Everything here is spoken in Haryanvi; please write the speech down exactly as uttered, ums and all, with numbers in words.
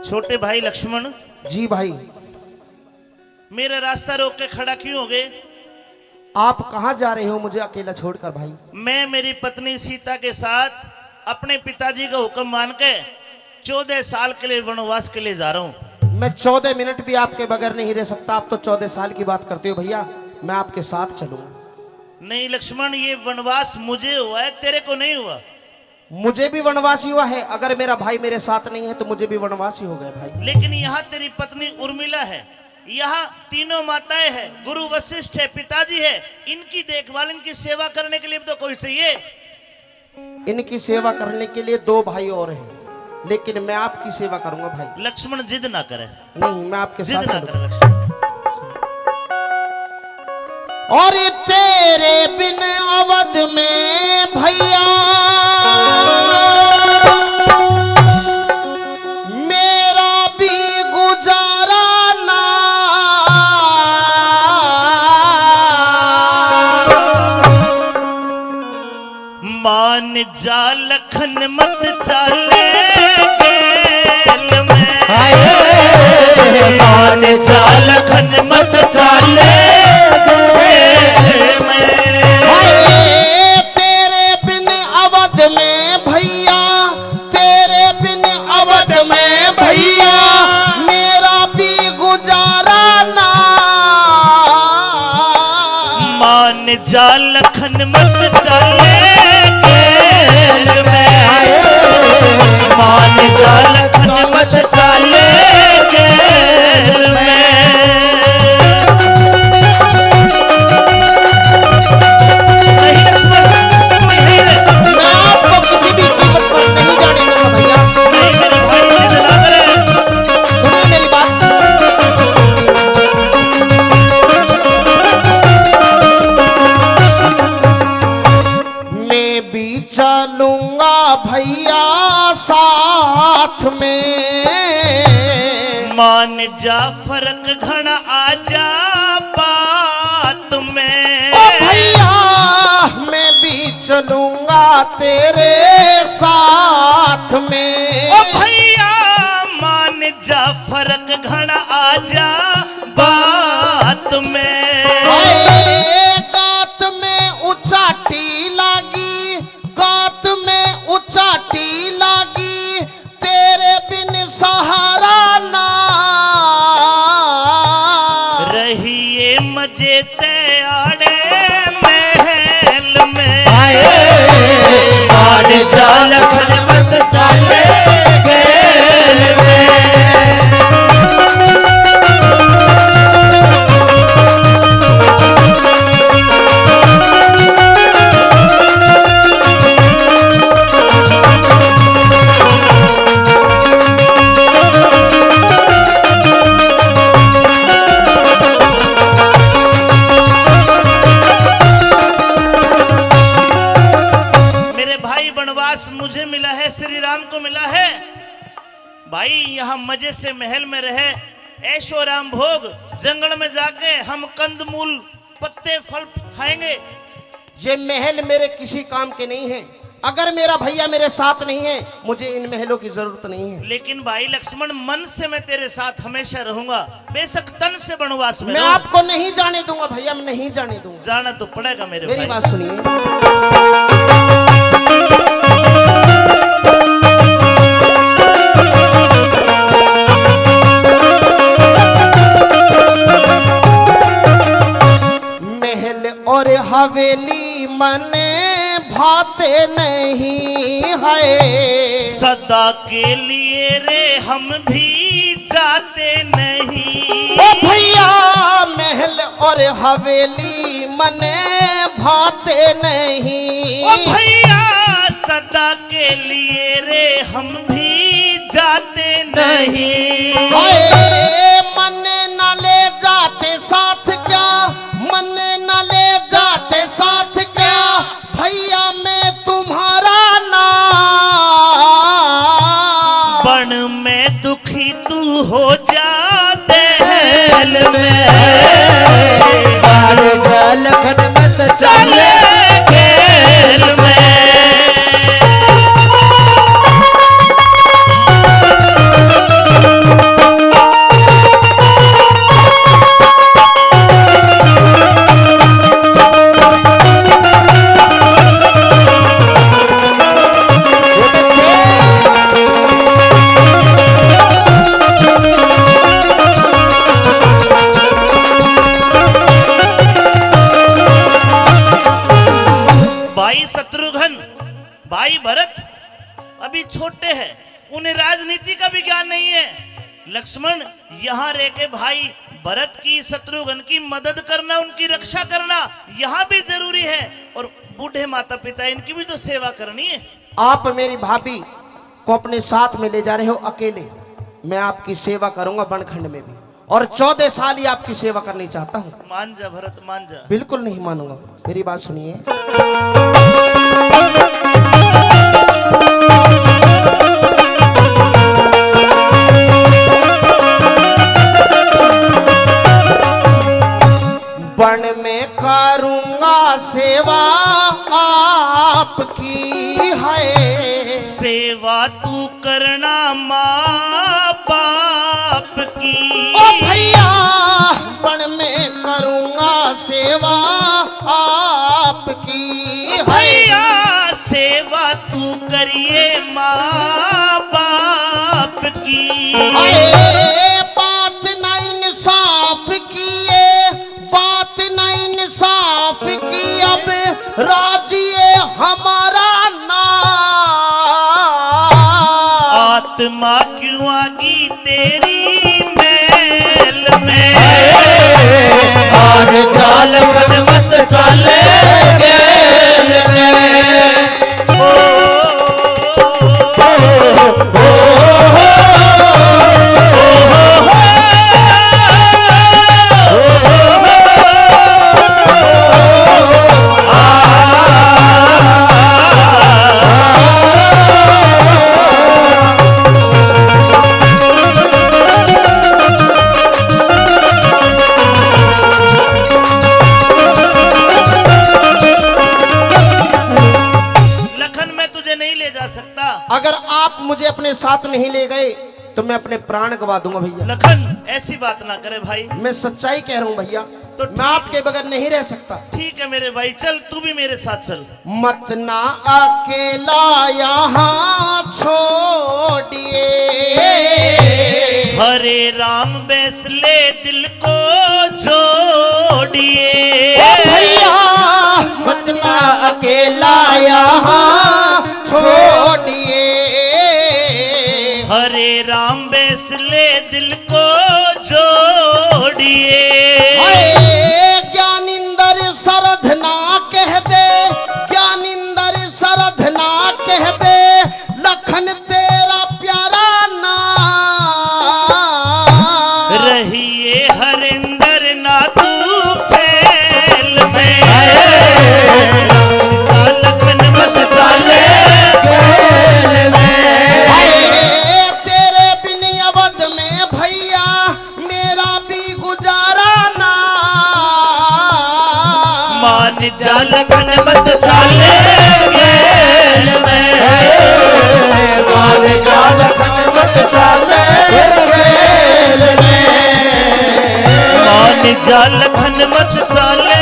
छोटे भाई लक्ष्मण, जी भाई। मेरा रास्ता रोक के खड़ा क्यों हो गए? आप कहाँ जा रहे हो मुझे अकेला छोड़कर भाई? मैं मेरी पत्नी सीता के साथ अपने पिताजी का हुक्म मान के चौदह साल के लिए वनवास के लिए जा रहा हूँ। मैं चौदह मिनट भी आपके बगैर नहीं रह सकता। आप तो चौदह साल की बात करते हो भैया, मैं आपके साथ चलूंगा। नहीं लक्ष्मण, ये वनवास मुझे हुआ है, तेरे को नहीं हुआ। मुझे भी वनवास ही हुआ है। अगर मेरा भाई मेरे साथ नहीं है तो मुझे भी वनवास ही हो गया भाई। लेकिन यहाँ तेरी पत्नी उर्मिला है, यहाँ तीनों माताएं हैं, गुरु वशिष्ठ है, पिताजी है, इनकी देखभाल, इनकी सेवा करने के लिए भी तो कोई चाहिए। इनकी सेवा करने के लिए दो भाई और हैं, लेकिन मैं आपकी सेवा करूंगा भाई। लक्ष्मण, जिद ना करे। नहीं, मैं आपके जिद साथ ना चलूंगा। कर लक्ष्मण। और तेरे बिन अवध में भैया मेरा भी गुजारा ना। मान जा लखन मत चाले गेल में। हाय, मान जा लखन मत चाले गेल में। हाय, तेरे बिन अवध में भैया, तेरे बिन अवध में भैया मेरा भी गुजारा ना। मान जा लखन मत चाले गेल में। मान जा लखन मत चाले गेल में। नहीं लक्ष्मण, तू यहीं रह। मैं आपको किसी भी कीमत पर नहीं जाने दूंगा भैया। नहीं, मेरे भाई, जिद ना करे। सुनिए मेरी बात। मैं भी चलूंगा भैया साथ में। मान जा फर्क घणा आ जा बात में। ओ भैया, मैं भी चलूंगा तेरे साथ में। ओ भैया, मान जा फर्क घणा आ जा बात में। हाय, गात में उचाटी लागी, गात में उचाटी लागी, तेरे बिन सहारा ना। रहिए मजे ते आड़े महल में। हाय, मान जा लखन मत चाले गेल में। मेरे भाई, वनवास मुझे मिला है, श्री राम को मिला है। भाई, यहाँ मजे से महल में रहे, ऐशो आराम भोग, जंगल में जाके हम कंदमूल, पत्ते, फल खाएंगे। ये महल मेरे किसी काम के नहीं है। अगर मेरा भैया मेरे साथ नहीं है, मुझे इन महलों की जरूरत नहीं है। लेकिन भाई लक्ष्मण, मन से मैं तेरे साथ हमेशा रहूंगा, बेशक तन से वनवास में मैं रहूं। आपको नहीं जाने दूंगा भैया, मैं नहीं जाने दूंगा। जाना तो पड़ेगा मेरे मेरी भाई। बात सुनिए। महल और हवेली मने भाते नहीं है। सदा के लिए रे हम भी जाते नहीं। ओ भैया, महल और हवेली मने भाते नहीं। ओ भैया, सदा के लिए रे हम भी जाते नहीं। हाय, मने ना ले जाते साथ क्या, मने ना ले जाते साथ क्या, भैया मैं तुम्हारा ना। बन में दुखी तू हो जा महल में। बार बालक मत चले खेल में। लक्ष्मण, यहाँ रह के भाई भरत की, शत्रुघ्न की मदद करना, उनकी रक्षा करना यहाँ भी जरूरी है। और बूढ़े माता पिता, इनकी भी तो सेवा करनी है। आप मेरी भाभी को अपने साथ में ले जा रहे हो अकेले, मैं आपकी सेवा करूंगा बनखंड में भी, और चौदह साल ही आपकी सेवा करनी चाहता हूँ। मान जा भरत, मान जा। बिल्कुल नहीं मानूंगा, मेरी बात सुनिए। बन में करूंगा सेवा आपकी है। सेवा तू करना माँ बाप की। ओ भैया, बन में करूंगा सेवा आपकी है। भैया, सेवा तू करिए माँ बाप की। अरे, बात ना इंसाफ की है, बात ना इंसाफ की, अब राजिए हमारा नाम। आत्मा क्यों आगी तेरी महल में? और जाल बन मत चाले गेल में। ओ, ओ, ओ, ओ, ओ, लखन, मैं तुझे नहीं ले जा सकता। अगर आप मुझे अपने साथ नहीं ले गए तो मैं अपने प्राण गवा दूंगा भैया। लखन, ऐसी बात ना करे भाई। मैं सच्चाई कह रहा हूँ भैया, तो मैं ठीक आपके बगैर नहीं रह सकता। ठीक है मेरे भाई, चल तू भी मेरे साथ चल। मत ना अकेला यहाँ छोड़िए। हरे राम बैसले दिल को जोड़िए। ओ भैया, मत ना अकेला यहाँ छोड़िए। हरे राम बैसले दिल को जोड़िए। हाय, ज्ञानिंदर सरध ना कह दे, ज्ञानिंदर सरध ना कह दे, लखन तेरा प्यारा नाम। रहिए हरिंदर ना तू फेल में। हाय, लखन मत चाले फेल में। हाय, तेरे बिन अवध में भैया मेरा भी गुजारा ना। मान जा लखन मत चाले गेल में। मान जा लखन मत चाले गेल में। मान जा लखन मत चाले